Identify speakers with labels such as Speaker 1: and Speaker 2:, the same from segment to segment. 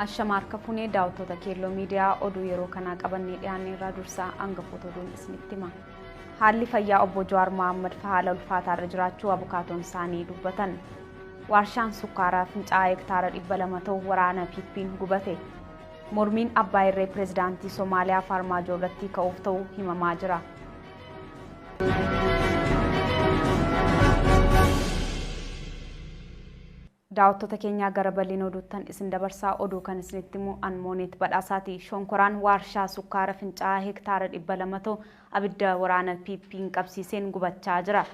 Speaker 1: Ashama harka fuunee daawwattoota Keelloo Miidiyaa, oduu yeroo kanaa qabannee dhiyaanne irraa dursaa hangafoota oduun isinitti hima. Haalli fayyaa obbo Jawaar Mohaammed haala ulfaataarra jiraachuu abukaatoon isaanii dubbatan. Warshaan sukkaaraa Fincaa'aa hektaara 200 ta'u waraana PP'n gubate. Mormiin abbaa irree pireezidaantii Somaaliyaa Faarmaajoo irratti ka'uuf ta'u himamaa jira. Daawwattoota keenyaa, gara bal'ina oduuttan isin dabarsaa. Oduu kan isinitti himu Anmooneet Badhaasaati. Shonkoraan waarshaa sukkaara Fincaa'aa hektaara 200 ta'u abidda waraana PP'n qabsiiseen gubachaa jira.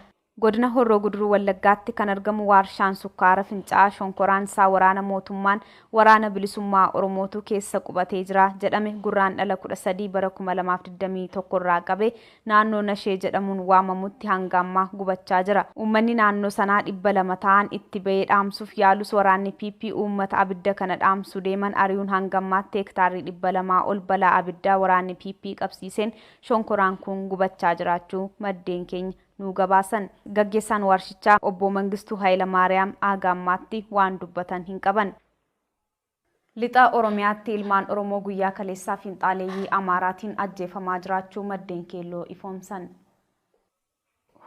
Speaker 1: Godina Horroo Guduruu Wallaggaatti kan argamu waarshaan sukkaara Fincaa'aa shonkoraan isaa waraana mootummaan Waraana Bilisummaa Oromootu keessa qubatee jira jedhame Gurraandhala 13 bara 2021 irraa qabee naannoo Nashee jedhamuun waamamutti hanga ammaa gubachaa jira. Uummanni naannoo sanaa 200 ta'an itti bahee dhaamsuuf yaalus, waraanni PP uummata abidda kana dhaamsuu deeman ari'uun hanga ammaatti hektaarri 200 ol balaa abiddaa waraanni PP qabsiiseen shonkoraan kun gubachaa jiraachuu maddeen keenya nu gabaasan. Gaggeessaan warshichaa obbo Mangistuu Hayilamaariyaam haga ammaatti waan dubbatan hin qaban. Lixa Oromiyaatti ilmaan Oromoo guyyaa kaleessaa fiinxaaleeyyii Amaaraatiin ajjeefamaa jiraachuu maddeen Keelloo ifoomsan.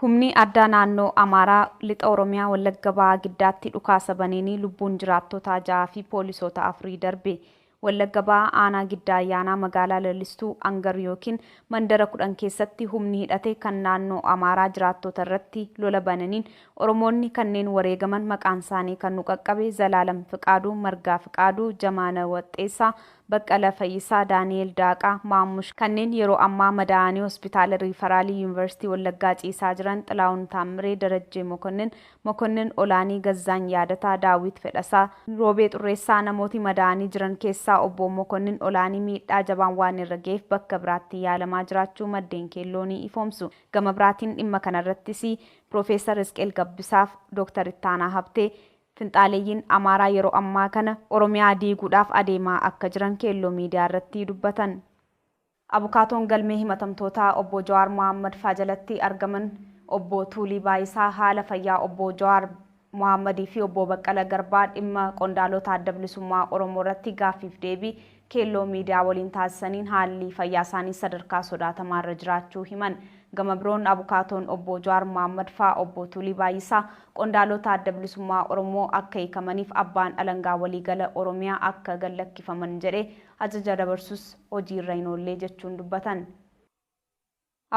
Speaker 1: Humni addaa naannoo Amaaraa Lixa Oromiyaa Wallagga Bahaa Giddaatti dhukaasa baneenii lubbuun jiraattotaa 6 fi poolisoota 4 darbe. Wallagga Bahaa aanaa Giddaa Ayyaanaa magaalaa Lalistuu Angar yookiin mandara 10 keessatti humni hidhate kan naannoo Amaaraa jiraattota irratti lola bananiin Oromoonni kanneen wareegaman maqaan isaanii kan nu qaqqabe Zalaalam Fiqaaduu, Margaa Fiqaaduu, Jamaana Waxxeessaa, Baqqala Fayyisaa, Daani'eel Daaqaa, Maammush, kanneen yeroo ammaa madaa'anii hospitaala Riifaraalii Yuunivarsiitii Wallaggaa ciisaa jiran Xilaahun Taammiree, Darajjee Mokonnin, Mokonnin Olaanii, Gazzaany Yaadataa, Daawit Fedhasaa, Roobee Xurreessaa. Namooti madaa'anii jiran keessaa obbo Mokonnin Olaanii miidhaa jabaan waan irra ga'eef bakka biraatti yaalamaa jiraachuu maddeen Keelloo ni ifoomsu. Gama biraatiin dhimma kanarrattis Piroofeesar Hisqeel Gabbisaaf Dooktar Ittaanaa Habtee finxaaleeyyiin Amaaraa yeroo ammaa kana Oromiyaa diiguudhaaf adeemaa akka jiran Keelloo Miidiyaa irratti dubbatan. Abukaatoon galmee himatamtootaa obbo Jawaar Mohaammed faa jalatti argaman obbo Tuulii Baayisaa haala fayyaa obbo Jawaar Mohaammadii fi obbo Baqqala Garbaa dhimma qondaalota Adda Bilisummaa Oromoo irratti gaaffiif deebii Keelloo Miidiyaa waliin taasisaniin haalli fayyaa isaanii sadarkaa sodaatamaa irra jiraachuu himan. Gama biroon abukaatoon obbo Jawaar Mohaammed faa obbo Tuulii Baay'isaa qondaalota Adda Bilisummaa Oromoo akka hiikamaniif abbaan alangaa waliigala Oromiyaa akka gad-lakkifaman jedhee ajaja dabarsus hojiirra hin oollee jechuun dubbatan.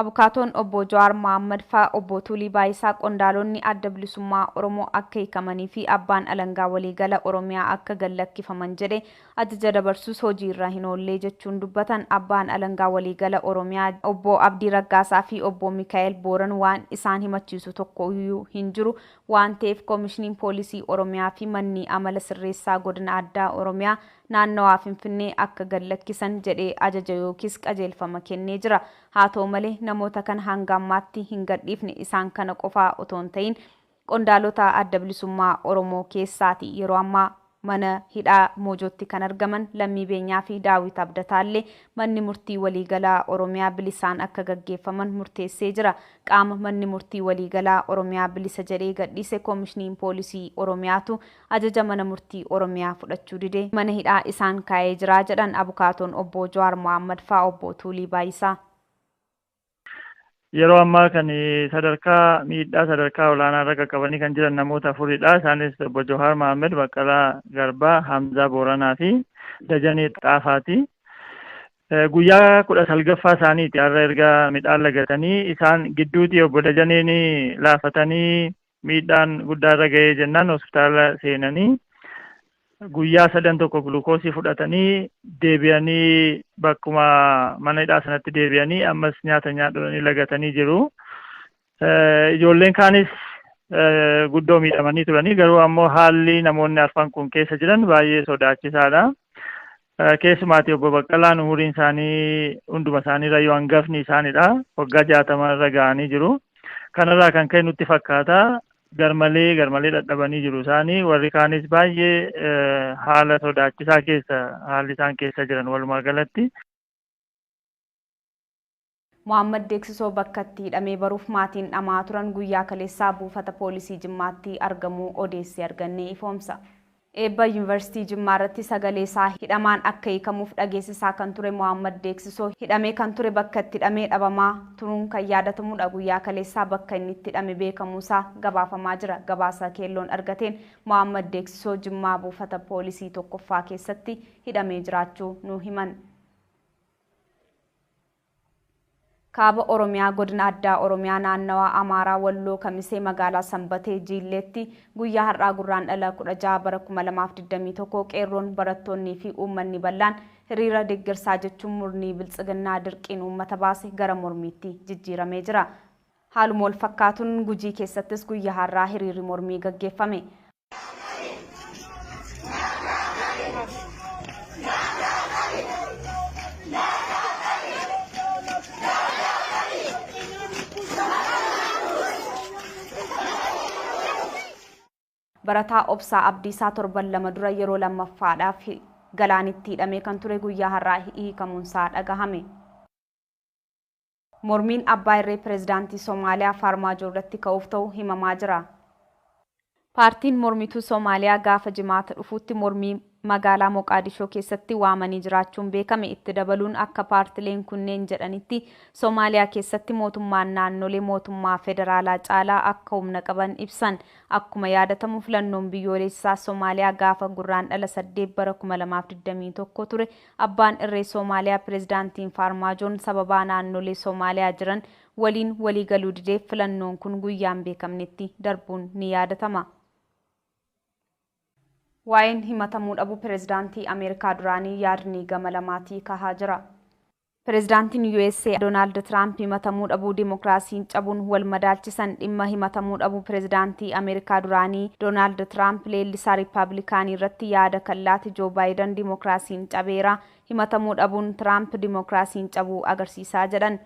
Speaker 1: Abukaatoon obbo Jawaar Mohaammed faa obbo Tuulii Baayisaa qondaalonni Adda Bilisummaa Oromoo akka hiikamanii fi abbaan alangaa waliigala Oromiyaa akka gad-lakkifaman jedhee ajaja dabarsus hojiirra hin oollee jechuun dubbatan. Abbaan alangaa waliigala Oromiyaa obbo Abdii Raggaasaa fi obbo Mikaa'el Booran waan isaan himachiisu tokko iyyuu hin jiru waan ta'eef Komishiniin Poolisii Oromiyaa fi manni amala sirreessaa godina addaa Oromiyaa naannawaa Finfinnee akka gad-lakkisan jedhee ajaja yookiis qajeelfama kennee jira. Haa ta'u malee namoota kana hanga ammaatti hin gadhiifne. Isaan kana qofaa otoo hin ta'in qondaalota Adda Bilisummaa Oromoo keessaati yeroo ammaa mana hidhaa Moojootti kan argaman Lammii Beenyaa fi Daawit Abdataallee manni murtii waliigalaa Oromiyaa bilisaan akka gaggeeffaman murteessee jira. Qaama manni murtii waliigalaa Oromiyaa bilisa jedhee gadhiise Komishiniin Poolisii Oromiyaatu ajaja mana murtii Oromiyaa fudhachuu didee mana hidhaa isaan kaa'ee jira jedhan abukaatoon obbo Jawaar Mohaammed faa obbo Tuulii Baayisaa.
Speaker 2: Yeroo ammaa kan sadarkaa miidhaa sadarkaa olaanaa irra qaqqabanii kan jiran namoota afuridha. Isaanis obbo Jawaar Mohaammed, Baqqalaa Garbaa, Hamzaa Booranaa fi Dajanee Xaafaati. Guyyaa 19ffaa isaaniiti har'a erga midhaan lagatanii. Isaan gidduuti obbo Dajaneen laafatanii miidhaan guddaa irra ga'ee jennaan hospitaala seenanii guyyaa sadan tokko gulukoosii fudhatanii deebi'anii bakkuma mana hidhaa sanatti deebi'anii ammas nyaata nyaadhanii lagatanii jiru. Ijoolleen kaanis guddoo miidhamanii turanii, garuu ammoo haalli namoonni arfan kun keessa jiran baay'ee sodaachisaadha. Keessumaati obbo Baqqalaan umuriin isaanii hunduma isaaniirra yoo hangafni isaanidha. Waggaa 60 irra ga'anii jiru. Kanarraa kan ka'e nutti fakkaata garmalee garmalee dadhabanii jiru isaanii. Warri kaanis baay'ee haala sodaachisaa keessa haalli isaan keessa jiran walumaa galatti.
Speaker 1: Mohammad Deeksisoo bakka itti hidhamee baruuf maatiin dhama'aa turan guyyaa kaleessaa buufata poolisii Jimmaatti argamuu odeessi arganne ifoomsa. Eebba Yuunivarsiitii Jimmaa irratti sagalee isaa hidhamaan akka hiikamuuf dhageessisaa kan ture Mohaammed Deeksisoo hidhamee kan ture bakka itti hidhamee dhabamaa turuun kan yaadatamudha. Guyyaa kaleessaa bakka inni itti hidhame beekamuusaa gabaafamaa jira. Gabaasa keelloon argateen Mohaammed Deeksisoo Jimmaa buufata poolisii tokkoffaa keessatti hidhamee jiraachuu nu himan. Kaaba Oromiyaa godina addaa Oromiyaa naannawaa Amaaraa Walloo Kamisee magaalaa Sanbatee Jiilleetti guyyaa har'aa Gurraandhala 16 bara 2021 qeerroon barattoonnii fi uummanni bal'aan hiriira deeggarsaa jechuun murni biltsiginnaa dirqiin uummata baase gara mormiitti jijjiiramee jira. Haaluma wal fakkaatuun Gujii keessattis guyyaa har'aa hiriirri mormii gaggeeffame. Barataa Obsaa Abdiisaa torban lama dura yeroo lammaffaadhaaf galaanitti hidhamee kan ture guyyaa har'aa hiikamuunsaa dhagahame. Mormiin abbaa irree pireezidaantii Somaaliyaa Faarmaajoo irratti ka'uuf ta'u himamaa jira. Paartiin mormituu Somaaliyaa gaafa jimaata dhufuutti mormii magaalaa Moqaadishoo keessatti waamanii jiraachuun beekame. Itti dabaluun akka paartileen kunneen jedhanitti Somaaliyaa keessatti mootummaan naannolee mootummaa federaalaa caalaa akka humna qaban ibsan. Akkuma yaadatamu filannoon biyyoolessaa Somaaliyaa gaafa Gurraandhala 8 bara 2021 ture. Abbaan irree Somaaliyaa pireezidaantiin Faarmaajoon sababaa naannolee Somaaliyaa jiran waliin waliigaluu dideef filannoon kun guyyaan beekamnetti darbuun ni yaadatama. Waa'een himatamuu dhabuu pireezidaantii Ameerikaa duraanii yaadni gama lamaatii kahaa jira. Pireezidaantiin USA Doonaald Tiraamp himatamuu dhabuu dimokiraasiin cabuun wal madaalchisan. Dhimma himatamuu dhabuu pireezidaantii Ameerikaa duraanii Doonaald Tiraamp leellisaa Riippaabilikaanii irratti yaada kan laate Joo Baayiden dimokiraasiin cabeera, himatamuu dhabuun Tiraamp dimokiraasiin cabuu agarsiisaa jedhan.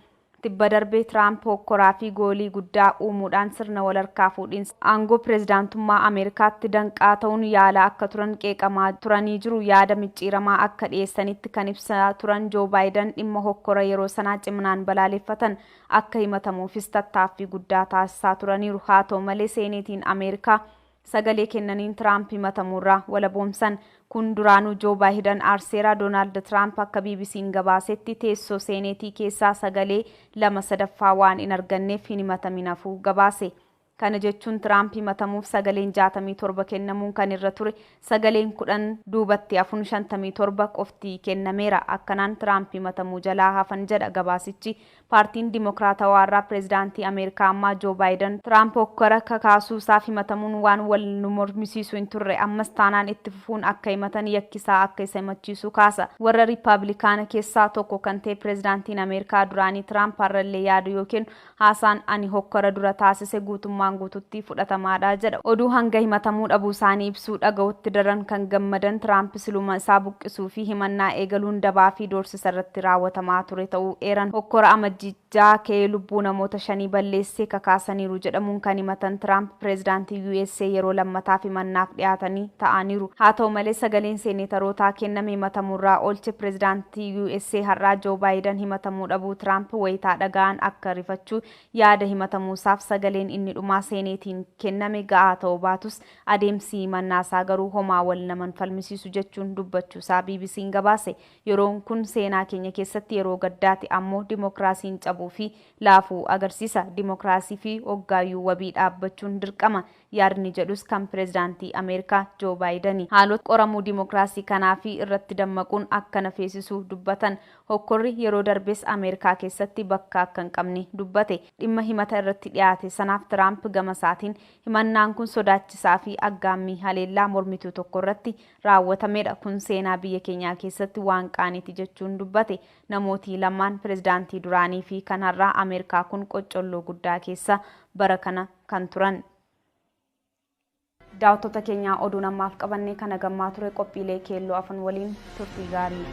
Speaker 1: Tibba darbee Tiraamp hokkoraa fi goolii guddaa uumuudhaan sirna walharkaa fuudhinsa aangoo pireezidaantummaa Ameerikaatti danqaa ta'uun yaala akka turan qeeqamaa turanii jiru. Yaada micciiramaa akka dhiyeessanitti kan ibsaa turan Joo Baayiden dhimma hokkora yeroo sanaa ciminaan balaaleffatan, akka himatamuufis tattaaffii guddaa taasisaa turaniiru. Haa ta'u malee seeneetiin Ameerikaa sagalee kennaniin Tiraamp himatamuurraa walaboomsan. Kun duraanuu Joo Baayiden aarseera. Doonaald Tiraamp akka BBC'n gabaasetti teessoo seeneetii keessaa sagalee 2/3 waan hin arganneef hin himatamin hafuu gabaase. Kana jechuun Tiraamp himatamuuf sagaleen 67 kennamuun kan irra ture sagaleen 10 duubatti hafuun 57 qofti kennameera. Akkanaan Tiraamp himatamuu jalaa hafan jedha gabaasichi. Paartiin Dimokiraatawaa irraa pireezidaantii Ameerikaa ammaa Joo Baayiden Tiraamp hokkora kakaasuu isaaf himatamuun waan wal nu mormisiisu hin turre, ammas taanaan itti fufuun akka himatan yakkisaa akka isa himachiisu kaasa. Warra Riippaabilikaana keessaa tokko kan ta'e pireezidaantiin Ameerikaa duraanii Tiraamp har'allee yaadu yookiin haasaan ani hokkora dura taasise guutummaan guututti fudhatamaadha jedha. Oduu hanga himatamuu dhabuu isaanii ibsuu dhaga'utti daran kan gammadan Tiraamp siluma isaa buqqisuu fi himannaa eegaluun dabaa fi doorsisa irratti raawwatamaa ture ta'uu eeran. Hokkora amajjijjaa ka'ee lubbuu namoota 5 balleessee kakaasaniiru jedhamuun kan himatan Tiraamp pireezidaantii USA yeroo lammataaf himannaaf dhiyaatanii ta'aniiru. Haa ta'u malee sagaleen seeneetarootaa kenname himatamuurraa oolche. Pireezidaantii USA har'aa Joo Baayiden himatamuu dhabuu Tiraamp wayitaa dhaga'an akka rifachuu yaada himatamuusaaf sagaleen inni dhumaa seeneetiin kenname ga'aa ta'uu baatus adeemsi himannaasaa garuu homaa wal naman falmisiisu jechuun dubbachuusaa BBC'n gabaase. Yeroon kun seenaa keenya keessatti yeroo gaddaati, ammoo dimokiraasiin cabuu fi laafuu agarsiisa. Dimokiraasii fi hoggaayyuu wabii dhaabbachuun dirqama yaadni jedhus kan pireezidaantii Ameerikaa Joo Baayideni. Haalota qoramuu dimokiraasii kanaa fi irratti dammaquun akka na feesisuu dubbatan. Hokkorri yeroo darbes Ameerikaa keessatti bakka akka hin qabne dubbate. Dhimma himata irratti dhiyaate sanaaf Tiraamp gama isaatiin himannaan kun sodaachisaa fi aggaammii haleellaa mormituu tokko irratti raawwatamedha. Kun seenaa biyya keenyaa keessatti waan qaaniiti jechuun dubbate. Namooti lamaan pireezidaantii duraanii fi kan har'aa Ameerikaa kun qoccolloo guddaa keessa bara kana kan turan. Daawwattoota keenyaa, oduun ammaaf qabannee kana gammaa ture. Qophiilee keelloo afan waliin turtii gaarii.